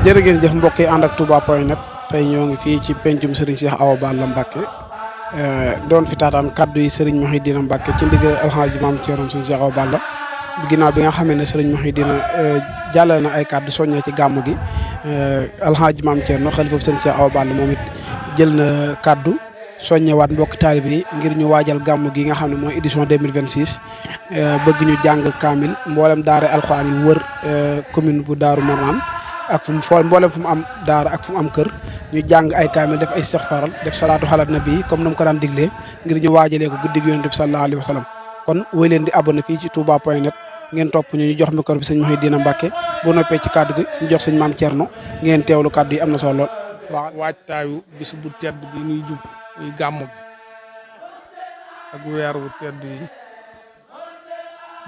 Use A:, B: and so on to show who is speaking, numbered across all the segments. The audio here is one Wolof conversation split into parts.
A: jërë ngeen jëf mbokk yi ànd ak touba.net tey ñoo ngi fii ci pencum Serigne Cheikh Awa Balla Mbacké doon fi taataan kaddu yi Serigne Mouhidina Mbacké ci ndigal alxaaji maam Thierno Serigne Cheikh Awa Balla ginnaaw bi nga xamee ne Serigne Mouhidina jàllale na ay kaddu soññee ci gàmmu gi alxaaji maam Thierno xalifa Serigne Cheikh Awa Balla moom it jël na kaddu soññewaat mbokki taalibe yi ngir ñu waajal gàmmu gi nga xam ne mooy édition 2026 bëgg ñu jàng kaamil mboolem daara alxuraan yu wër commune bu Daaru Marnaan ak fu mu fool mboolem fu mu am daara ak fu mu am kër ñu jàng ay kaamil def ay istixfaaral def salaatu xalaat nabi comme na mu ko daan diglee ngir ñu waajalee ko guddig yonent bi sallallahu alayhi wa sallam kon woy leen di abonné fii ci touba.net ngeen topp ñu jox micro bi sëñ Mouhidina Mbacké bu noppee ci kaddu gi ñu jox sëñ maam Thierno ngeen teewlu kaddu yi am na solo lool.
B: waaw waajtaayu bis bu tedd bi ñuy jub muy gàmmu bi ak weer wu tedd yi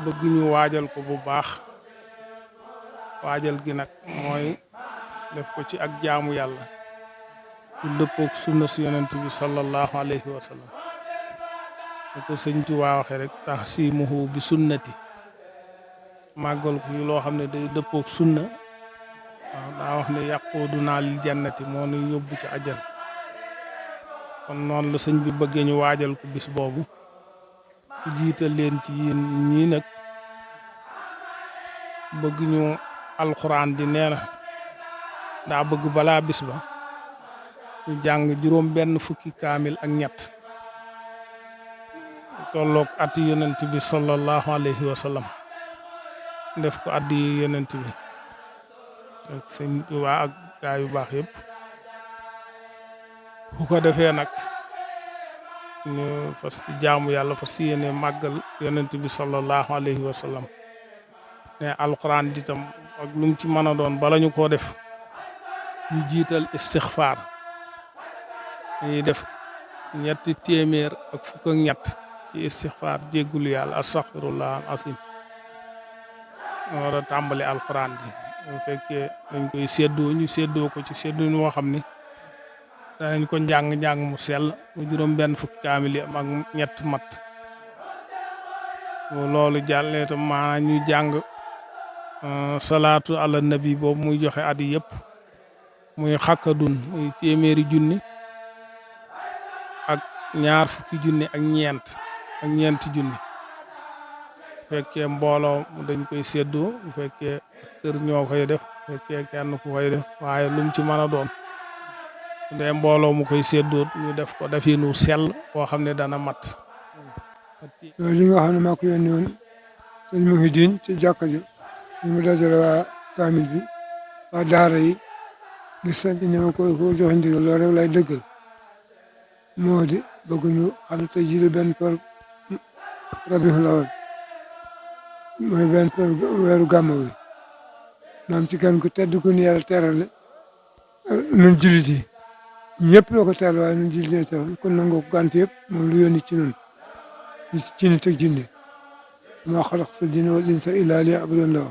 B: bëgg ñu waajal ko bu baax waajal gi nag mooy def ko ci ak jaamu yàlla lu dëppook sunna si yonent bi sallallahu alayhi wa sallam da ko sëñ Tuubaa waxe rek tahsimuhu bi sunnati màggal ko yi loo xam ne day dëppook sunna waaw daa wax ne yàqoodunaa lil jannati moo nu yóbbu ci àjjan kon noonu la sëñ bi bëggee ñu waajal ko bis boobu ku jiital leen ci yéen ñii nag bëgg ñu alxuraan di nee na daa bëgg balaa bis ba ñu jàng juróom benn fukki kaamil ak ñett tolloog ati yonent bi sallallahu alayhi wa sallam def ko addi yonent bi ak sëñ Tuubaa ak gaa yu baax yëpp bu ko defee nag ñu fas ci jaamu yàlla fas yéene màggal yonent bi sallallahu alayhi wa sallam ne alxuraan di tam ak lu mu ci mën a doon bala ñu koo def ñu jiital istixfaar ñuy def 300 ak fukk ak ñett ci istixfaar jéggulu yàlla astaxfirullah al asim war a tàmbali alxuraan ji bu fekkee dañ koy séddoo ñu séddoo ko ci séddoo moo xam ni danañ ko njàng mu sell mu juróom benn fukki kaamil yi ak ñett mat loolu jàllee tam maanaam ñu jàng salaatu ala nabi boobu muy joxe at yi yëpp muy xakkadun muy téeméeri junni ak ñaar fukki junni ak ñeenti junni bu fekkee mbooloo dañ koy séddoo bu fekkee kër ñoo koy def bu fekkee kenn ku koy def waaye lu mu ci mën a doon de mbooloo mu koy séddoo ñu def ko definu sell boo xam ne dana mat.
C: loolu li nga xam ne maa ko yónni woon sëñ Mouhidine ci jàkka ji ñu mu dajale waa kaamil bi waa daara yi gis sant ne ma ko jox ndigal loolu rek lay dëggal moo di bëgg ñu xam ne tey jii benn per Rabiul Awwal mooy benn per weeru gàmmu wi naam ci gan ku tedd ku ni yàlla terale nun jullit yi ñëpp loo ko teral waaye nun jullit yi teral kon nangoo ko gànt yëpp moom lu yónni ci nun ci nit ak jinne maa xalaqtul jinna wal insa illaa liya'buduun la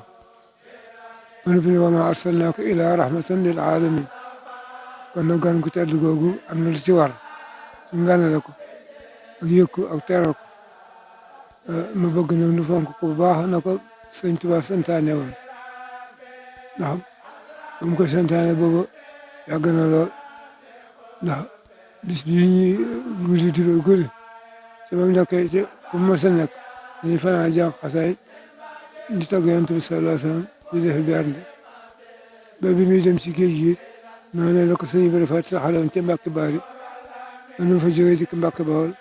C: ma ne wa maa arsalnaaka illaa rahmatan lil aalamiin kon nag gan gu tedd googu am na lu ci war ci ngànnale ko ak yëg ko ak teral ko ma bëgg nag nu fonk ko bu baax na ko sëñ Tuubaa santaane woon ndax ba mu ko santaane boobu yàgg na lool ndax bis bii ñuy guddi di guddi ci ba mu nekkee ci fu mu mës a nekk dañuy fanaan jàng xasaay di tagg Yonent bi sallallahu alayhi wa sallam di def bernde ba bi muy dem ci géej gi noonu la ko sëñ bi dafa saxaloon ca Mbàkke Baari ba nu fa jógee dikk Mbàkke Bawol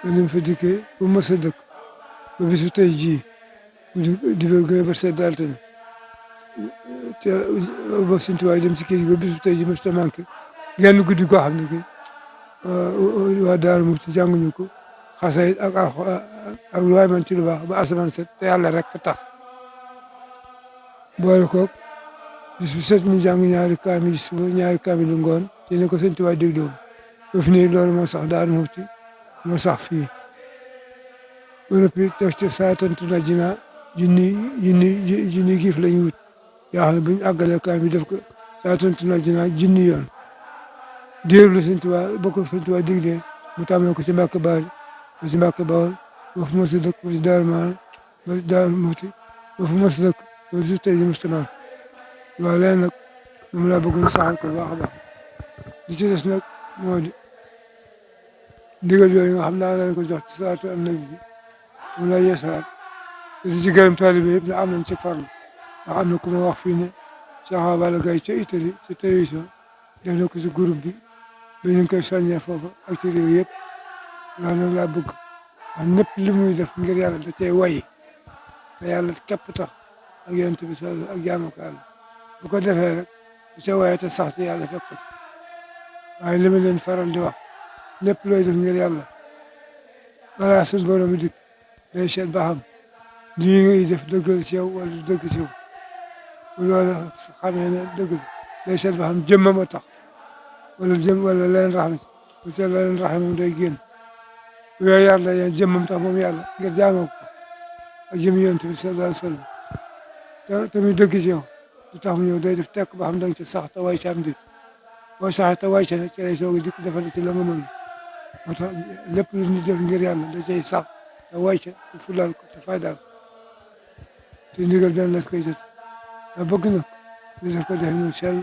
C: ba nu fa dikkee fu mu mës a dëkk ba bisu tey jii di ba gën a ba sedd altine te ba Sëñ Tuubaa dem ci géej gi ba bisu tey jii mës ta manqué genn guddi koo xam ne que waa Daaru Muxti jànguñu ko xasay ak lu waay man ci lu baax ba asamaan set te yàlla rek tax boole koog bis bu set ñu jàng ñaari kaamil suba ñaari kaamil ngoon te ne ko Sëñ Tuubaa dégloo ba fi nii loolu moo sax Daaru Muxti moo sax fii ba noppi def ci saatantu na junni giif lañu wut yoo xam ne bu ñu àggalee kaamil def ko saatantu na junni yoon diir la Sëñ Tuubaa bokk Sëñ Tuubaa diglee mu tàmmee ko ci Mbàkke Baari ba ci Mbàkke Bawol ba fu mos a dëkk ba ci Daaru Marnaan ba Daaru Muxti ba fu mos a dëkk ba ci tey ji Mustafa loolee nag moom laa bëgg na saxal ko baax a baax li ci des nag moo di ndigal yooyu nga xam naa leen ko jox ci salaatu annabi bi moom laa yeesalaat te di ci gërëm taalibe yëpp ne am nañ ci farlu ndax am na ku ma wax fii ne Cheikh Awa Balla Gaye ca Italie ci télévision def na ko ci groupe bi ba ñu ngi koy soññee foofu ak ci réew yëpp loolu nag laa bëgg wax ñëpp li muy def ngir yàlla da cay wayi te yàlla képp tax ak yonent bi sal ak jaamu ko yàlla bu ko defee rek da ca waye te sax ci yàlla fekk ko ci waaye li ma leen faral di wax lépp looy def ngir yàlla balaa suñ borom dikk day seet ba xam lii ngay def dëggal ci yow wala du dëgg ci yow bu loolu xamee ne dëgg la day seet ba xam jëmmam a tax wala leen rax na ci bu seet la leen raxee moom day génn bu yooyu yàlla yéen jëmmam tax moom yàlla ngir jaamoo ko ak jëm yonent bi sallallahu alayhi wa sallam te muy dëgg ci yow du tax mu ñëw day def tekk ba xam da nga ci sax te way ci am dit boo saxee te way ci nag ci lay soog a dikk defal ci la nga mën moo tax lépp lu ñu def ngir yàlla da cay sax te way ca te fulal ko te faydaal ko te ndigal benn la koy jot da bëgg nag ñu def ko def nu sell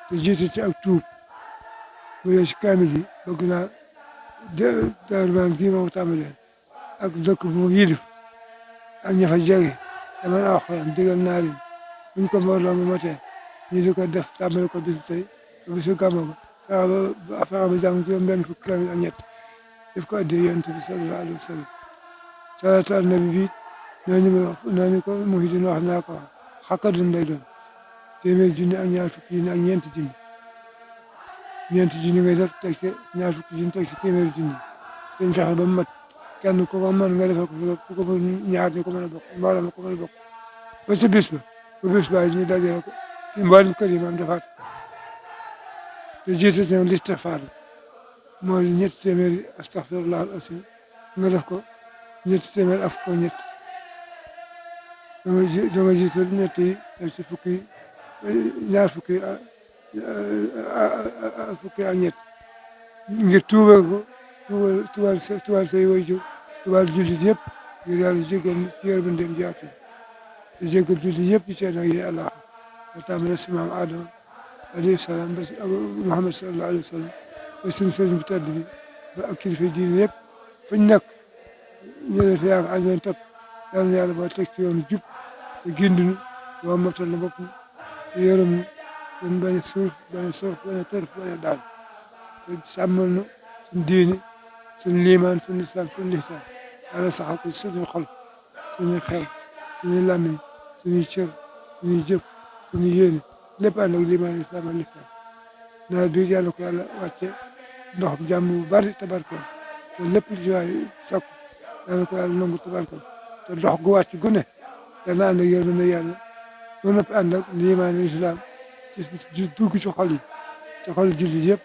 C: te jiitu ci ak tuub bu dee ci kaamil yi bëgg naa Daaru Maan gii ma ko tàmbalee ak dëkk bu mu yilif ak ña fa jege dama la wax digal naa leen buñ ko mbooloo mu motee ñu di ko def tàmbale ko bisu tey ba bisu gàmmu ba fexe ba jàng juróom benn fukki kaamil ak ñett def ko addee yonent bi sallallahu alayhi wa sallam salaatu ala nabi bi noonu ko Muhyiddin wax naa ko xakkadun lay doon téeméer junni ak ñaar fukki junni ak ñeenti junni ngay def teg ci ñaar fukki junni teg ci téeméeri junni te ñu fexe ba mu mat kenn ku ko mën nga defal ko ku ko ñaar ñu ko mën a bokk mbooloo ma ko mën a bokk ba ci bis ba ñu dajale ko ci mboolem kër yi maam defaat te jiitu ci listixfaar moo di ñetti téeméeri astaxfirullah al asim nga def ko ñetti téeméer af ko ñett da nga jiital ñett yi def ci fukki ñaar fukki ak ñett ngir tuubal ko tuubal say waajur tuubal jullit yëpp ngir yàlla jéggal nit ci yërmandeem ji yaatu te jéggal jullit yëpp ci seen ak yi àllaax da tàmbale si maam Adama alayhi salaam ba si Muhammad sallallahu alayhi wa sallam ba suñu sëriñ bu tedd bi ba ak kilifa diine yëpp fañ nekk ñu leen fi yàgg ak leen topp yal na yàlla ba teg ci yoonu jub te gindinu boo motal na bopp te yërëm ñu bañ a suuf bañ a soof bañ a tërf bañ a daal te sàmmal na suñ diine suñ liimaan suñ islam suñ lihsaan yàlla saxal ko suñu xol suñuy xel suñuy làmmiñ suñuy cër suñuy jëf suñuy yéene lépp ànd ak liimaan islam ak lihsaan nawet bi yàlla ko yàlla wàcce ndox jàmm bu bari tabarkeel te lépp lu ci waay sakku yàlla ko yàlla nangu tabarkeel te ndox gu wàcc gu ne yàlla ànd ak yërmande yàlla ba noppi ànd ak liimaan islam ci dugg ci xol yi ci xol jullit yëpp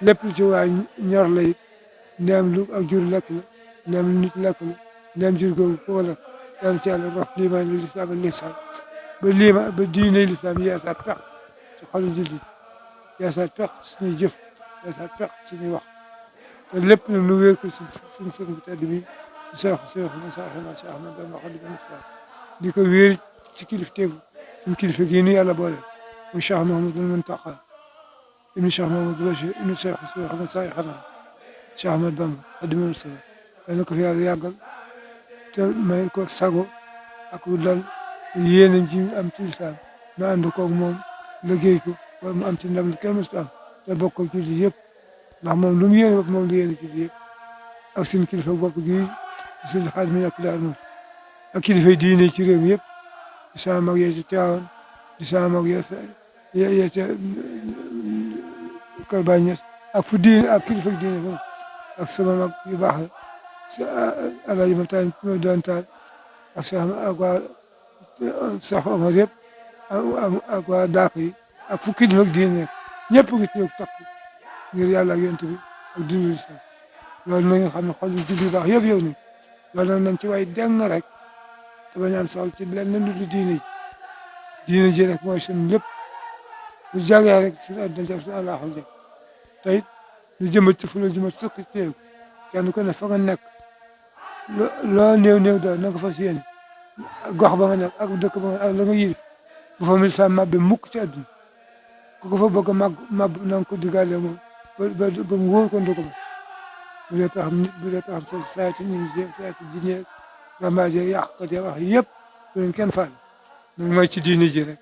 C: lépp lu ci waay ñor la it ndeem lu ak jur lekk la ndeem lu nit lekk la ndeem jur googu koo lekk yàlla ci yàlla rof liimaan islam ak lihsaan ba diine l'islam yeesaat pex ci xol jullit yeesaat pex suñuy jëf yeesaat pex suñuy wax te lépp nag nu wéer ko suñ sëriñ bu tedd bi Seex na Seex Ahmad Bamba Xaadimu Rasuul di ko wéer ci kilifteefu suñ kilifa gii nu yàlla boole muy Cheikh Mouhamadoul Mountakha ibnu Cheikh Mouhamadoul Bachir ibnu Cheikh Ahmad Saxina Cheikh Ahmad Bamba Xaadimu Rasuul yal na ko fi yàlla yàggal te may ko sago ak dal yéenam ji am ci islam nu ànd koog moom liggéey ko ba mu am ci ndam li kenn mësut am te bokk ko jullit yëpp ndax moom lu mu yéene bopp moom lu yéene jullit yëpp ak suñu kilifa bopp gii suñu xaaj mi nekk daal moom ak kilifa diine ci réew mi yëpp di sama mag yee ci Tiwaawan di sama mag yee ca Kër Baay Ñas ak fu diine ak kilifa diine fa ak sama mag yu baax si Alaaji Mataan ñoo doon taal ak waa Cheikh Omar yëpp ak waa Daaka yi ak fu kilifa diine nekk ñëpp ngi ci ñëw takk ngir yàlla ak yonent bi ak dundu islam loolu na nga xam ne xol yu jub yu baax yëpp yow ni loolu nag nañ ci way deng rek te bañ am soxla ci lenn lu dul diine ji rek mooy suñu lépp bu jagee rek suñu àddina jag suñu àllaaxira jag te it lu jëmat ci fu la jëmat sëkk teew kenn ku ne fa nga nekk loo néew daal na nga fas yéene gox ba nga nekk ak dëkk ba nga ak la nga yilif bu fa lislaam mabbe mukk ci àdduna ku ko fa bëgg a màbb na nga ko diggaale moom ba mu wóor ko ndu ko ma bu dee pexam nit bu dee pexam sa saati ñu ngi saati jinne rambaaje yàqkat ya wax yëpp bu leen kenn faale noonu mooy ci diini ji rek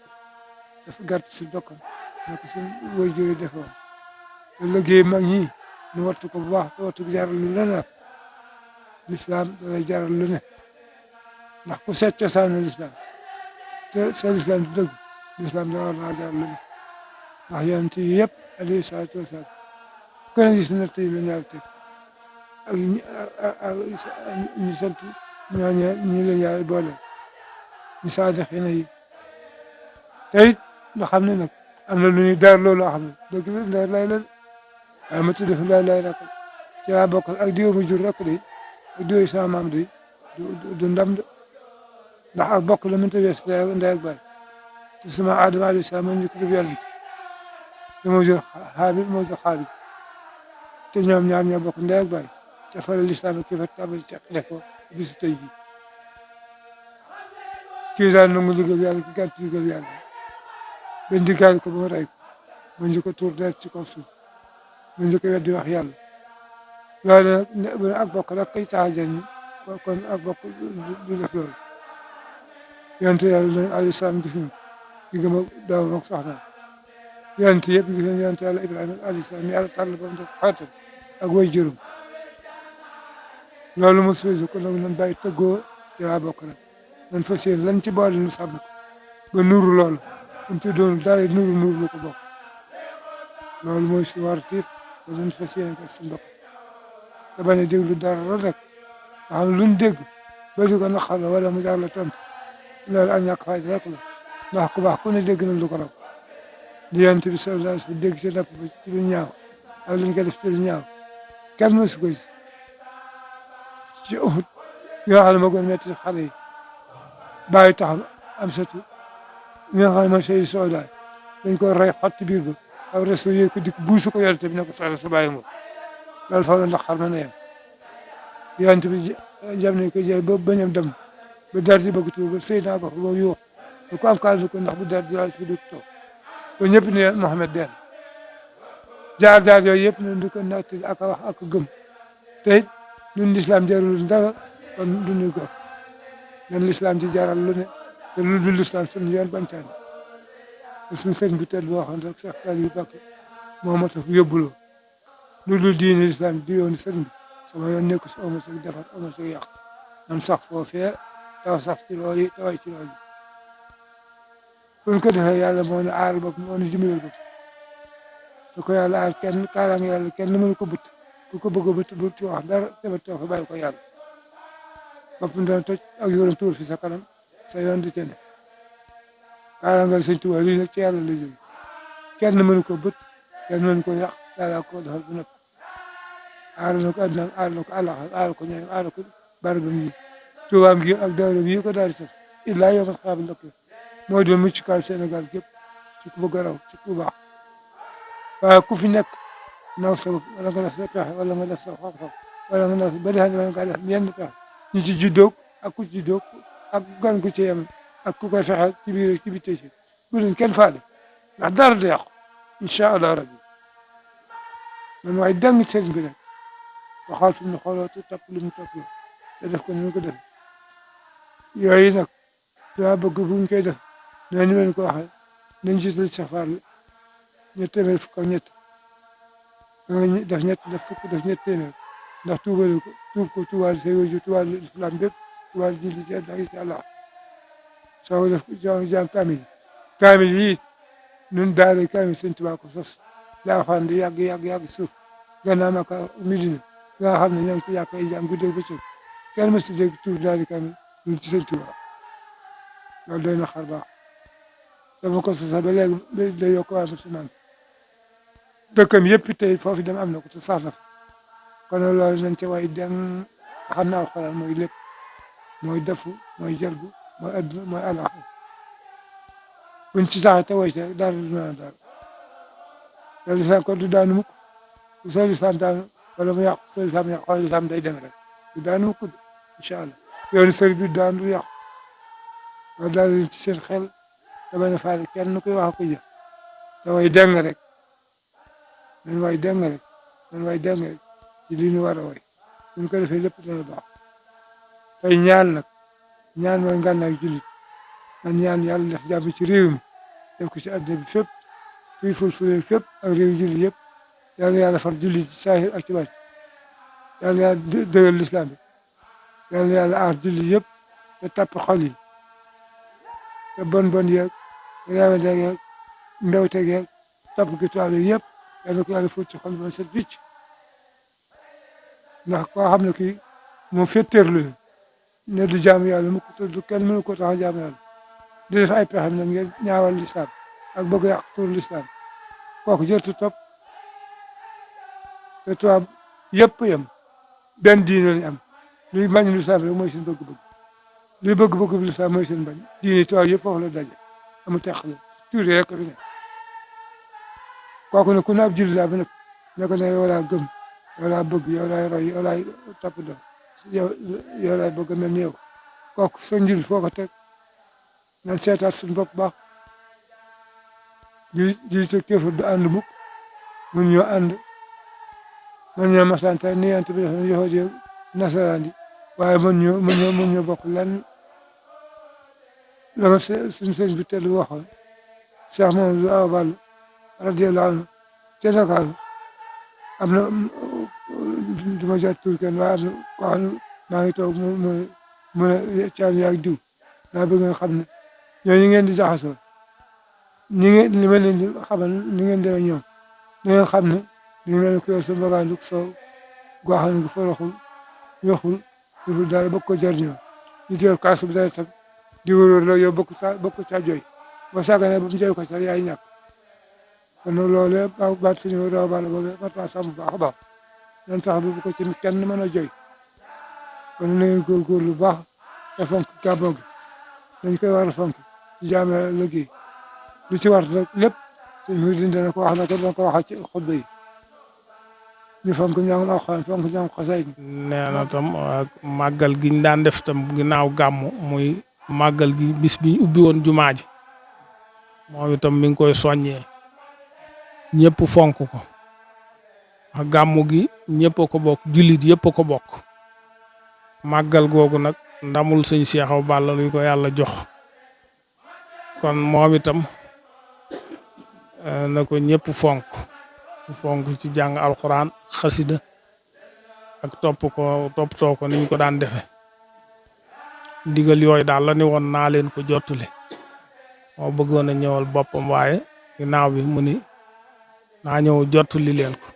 C: dafa gàtt si dokkan na ko suñ woy jëre defoon te liggéey mag ñi ñu wattu ko bu baax te wattu ko jaral lu ne nag lislaam da lay jaral lu ne ndax ku seet cosaanu lislaam te sa lislaam di dëgg lislaam da war naa jaral lu ne ndax yonent yi yëpp alayhi salaatu wasalaam ku ne gis na tey lu ñu yàlla teg ak ñu sant ñooñu ñi leen yàlla boole ñu saadixina yi te it nga xam ne nag am na lu ñuy daar loolu xam ne dëgg la ndar lay la waaye ma tudd fi lay rek ci laa bokkal ak diw mu jur rek de ak diw sama maam de du ndam de ndax ak bokk la mënta wees ndey ak baay te sama Aadama alayhi salaam moo njëkk def yonent te moo jur Haabil moo jur Haabil te ñoom ñaar ñoo bokk ndey ak baay te fa la lislaam ki fa tabal ci def ko bisu tey jii kii daal nangu liggéey yàlla ki gàtt liggéey yàlla ba ndigaal ko ba mu rey ko ma njëkk a tuur deret ci kaw suuf ma njëkk a weddi wax yàlla loolu nag ak bokk rek kay tax a jëriñ kon ak bokk du def loolu yonent yàlla nañ alayhi salaam gis nañ diggam ak doomam ak soxnaam yonent yëpp gis nañ yonent yàlla Ibrahima alayhi salaam yàlla tànn ba mu def xaatam ak way juróom loolu mo suusu ko nag nan bàyyi tëggoo ci laa bokk rek nan fas yéene lan ci boole nu sàmm ko ba nuru loolu um ci doon dara nuru lu ko bokk loolu mooy suñu wartiif te nan fas yéene ko suñu bokk te bañ a déglu dara rek nga xam ne luñ dégg ba di ko naqar la wala mu jaar la tontu loolu ak ñàkk fayda rek la ndax ku baax ku ne dégg na lu ko raw di yonent bi sallallahu alayhi wa sallam dégg ci napp ba ci lu ñaaw ak luñ ko def ci lu ñaaw kenn mësu ko ci Uhud yoo xam ne moo gën a métti xale yi bàyyi taxaw am satu ñi nga xam ne mooy Seydou Sow dañ ko rey xotti biir ba xaw res ko yéeg ko dikk buusu ko yonent bi ne ko soxla sa bàyyi nga loolu fa la ndax xar ma ne yem yonent bi jam nañ ko jël ba bañam dem ba dar di bëgg tuur ba Seydina ba ba yuux lu ko am kaal ko ndax bu dar di laal si du toog ba ñëpp ne Mouhamed den jaar yooyu yëpp ne di ko natt ak wax ak gëm te it ñun lislaam jarul dara kon duñu ko nan lislaam ci jaral lu ne te lu dul lislaam suñu yoon bañcaani te suñu sëñ bu tedd boo xam rek Cheikh Saliou Mbacké moo ma tax yóbbuloo lu dul diine lislaam di yoonu sëriñ bi sama yoon nekku si oma si defar oma si yàq man sax foofee taw sax ci loolu yi taway ci loolu yi buñ ko defee yàlla moo nu aaral bopp moo nu dimbalal bopp te ko yàlla aar kenn kaaraange yàlla kenn mënu ko bëtt ku ko bëgg a bëtt bu ci wax dara te toog fa bàyyi ko yàlla boppam doon toj ak yoon tuur fi sa kanam sa yoon di tene kaaraangal sëñ Tuubaa lii nag ci yàlla la jóge kenn mënu ko bëtt kenn mënu ko yàq yàlla ko defal bu nëpp aar na ko àddina aar na ko àllaxal aar ko ñoom aar ko barabam yi Tuubaam gi ak dawlam yi ko daal di sax illaa yow ma xaabal lëkk mooy doon mucc kaw Sénégal gépp ci ku bëgg a raw ci ku baax waaye ku fi nekk naw sa bopp wala nga def sa pexe wala nga def sa xam-xam wala nga def ba defe ne nga def yenn pexe ñi ci juddoo ak ku ci juddoo ak gan ku ci yem ak ku koy fexeel ci biir ci bitti ci bu leen kenn faale ndax dara du yàqu incha allah rabbi man waaye dang sëriñ bi rek waxal fi mu xooloo te topp li mu topp la te def ko ni mu ko def yooyu nag dama bëgg bu ñu koy def noonu leen ko waxee nañ ci la safaar la ñett téeméer fukk ak ñett danga def ñett def fukk def ñett téeméer ndax tuubal ko tuubal say wajur tuubal islam bépp tuubal julli ci àddina ci àlla soo def soo jàng kaamil yi nun daara kaamil sëñ Tuubaa ko sos laa waxoon di yàgg suuf gannaaw Makka Medina nga xam ne ñoo ngi ci yàq ay jàng guddeeg bëccëg kenn mësu dégg tuur daara kaamil lu ci sëñ Tuubaa loolu doy na xar baax dama ko sosal ba léegi day yokk waa musulmaan dëkkam yëpp tey foofu dem am na ko te sax na fa kon loolu nañ ca way dem xam na alxuraan mooy lépp mooy defu mooy jalbu mooy adduna mooy àllaxira buñ ci sax te way te dara du mën a dara te lislaam kon du daanu mukk bu soo lislaam daanu wala mu yàqu soo lislaam yàqu xool lislaam day dem rek du daanu mukk incha allah yoonu sëriñ bi daanu du yàqu loolu daal leen ci seen xel te bañ a faale kenn koy wax ko jëf te way deng rek nan way deng rek nan way deng rek ci li ñu war a way suñ ko defee lépp dana baax tey ñaan nag ñaan mooy ngànnaay jullit man ñaan yàlla def jàmm ci réew mi def ko ci àddina bi fépp fuy fulfule fépp ak réew jullit yëpp yàlla yàlla far jullit ci saahir ak ci baatin yàlla yàlla dëggal lislaam bi yàlla yàlla aar jullit yëpp te tapp xol yi te bon yeeg réewante yeeg mbewte yeeg topp gi tubaab yi yëpp yàlla ko yàlla fóot ci xol ba set wicc ndax koo xam ne kii moom féttéerlu ne du jaamu yàlla mu ko du kenn mënu ko tax a jaamu yàlla di def ay pexem nag ngeen ñaawal lislaam ak bëgg yàq tur lislaam kooku jërtu topp te tubaab yëpp yem benn diine lañu am luy bañ lislaam rek mooy seen bëgg-bëgg luy bëgg-bëgg bi lislaam mooy seen bañ diine tubaab yëpp foofu la daje amu teq la tuuri rek fi ne kooku ne ku ne ab jullit laa ba nëpp ne ko ne yow laa gëm yow laa bëgg yow laay roy yow laay topp do yow laay bëgg mel ni yow kooku sa njul foo ko teg nan seetaat suñu bopp baax jullit ak kéefar du ànd mukk mun ñoo ànd mën ñoo maslante ni yant bi def na yahudi ak nasaraan yi waaye mën ñoo bokk lan la ma suñu sëñ bi tedd waxoon Cheikh Mamadou Awa Balla radiyallahu anhu ca Ndakaaru am na du ma jot tur kenn waaye am na koo xam ne maa ngi toog mu ne caan yaag diw naa bëgg ngeen xam ne ñooñu ngeen di jaxasoo ni ngeen li ma leen di xamal ni ngeen demee ñoom ni ngeen xam ne ni ngeen leen ko yor sa mbagaan dug soow goo xam ne gu foroxul yoxul deful dara bëgg ko jariñoo ñu jël kaas bu dara tam di wër la yow bëgg caa jooy boo sàgganee ba mu jooy ko sax yaay ñàkk kon nag loolu baat suñu raw bala boobu maintenant sàmm baax a baax nan fexe bu ko ci kenn mën a jooy kon na ngeen góorgóorlu lu baax te fonk gàmmu gi dañ koy war a fonk ci jaamu Yàlla liggéey lu ci war rek lépp sëñ bi dina ko wax na ko dina ko waxal ci xutba yi ñu fonk ñoom alxuraan fonk ñoom xasaay
B: nee na tam màggal gi ñu daan def tam ginnaaw gàmmu muy màggal gi bis bi ñu ubbi woon jumaa ji moom itam mi ngi koy soññee ñëpp fonk ko gàmmu gi ñëpp a ko bokk jullit yëpp a ko bokk màggal googu nag ndamul sëñ Cheikh Awa Balla luy ko yàlla jox kon moom itam na ko ñëpp fonk ci jàng alxuraan xasida ak toppatoo ko niñ ko daan defe ndigal yooyu daal la ni woon naa leen ko jottali moo bëggoon a ñëwal boppam waaye ginnaaw bi mu ni naa ñëw jottali leen ko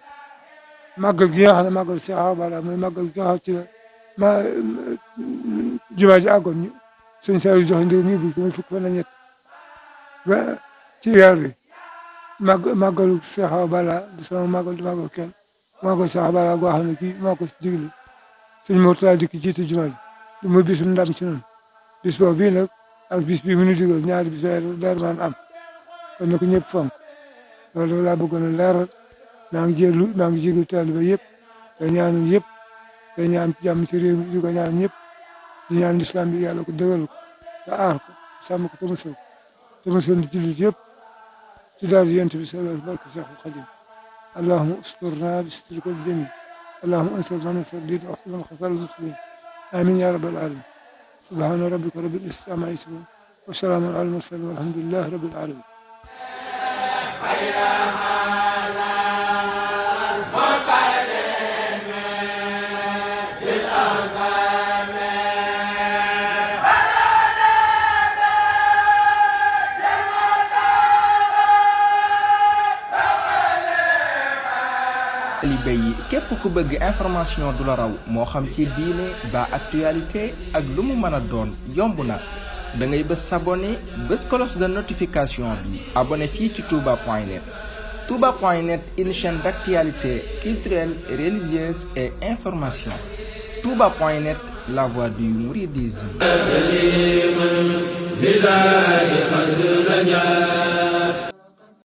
C: màggal gi nga xam ne màggal Cheikh Awa Balla mooy màggal gi nga xam ci la jumaa ji àggoon ñu sëñ Saliou joxe ndigal ñu bi ko muy fukki fan ak ñett ci weer wi màggalu Cheikh Awa Balla du sama màggal du màggal kenn màggal Cheikh Awa Balla goo xam ne kii moo ko digle sëñ Mourtada dikk jiite jumaa ji du muy bisum ndam ci noonu bis boobu bii nag ak bis bii mu nu digal ñaari bis leer maan am kon na ko ñëpp fonk loolu laa bëggoon a leeral maa ngi jégalu taalibe yëpp te ñaan yëpp te ñaan jàmm ci réew mi di ko ñaan ñëpp di ñaan lislaam bi yàlla ko dëgal ko te aar ko sàmm ko te musal di jullit yëpp ci daal di yonent bi sallallahu alayhi wa sallam barke Cheikhul Khadim allahumma usturna bi sitrikal jamil allahumma ansur man nasara din waxtu man xasal muslimin amin ya rabbal alamin subhana rabbika rabbil izzati amma yasifun wa salaamun alal mursalin walhamdulillahi rabbil alamin
D: talibé yi képp ku bëgg information du la raw moo xam ci diine ba actualité ak lu mu mën a doon yomb na da ngay bës s'abonner bës cloche de notification bi abonné fii ci touba.net touba.net une chaîne d'actualité culturelle religieuse et information touba.net la voix du mouridisme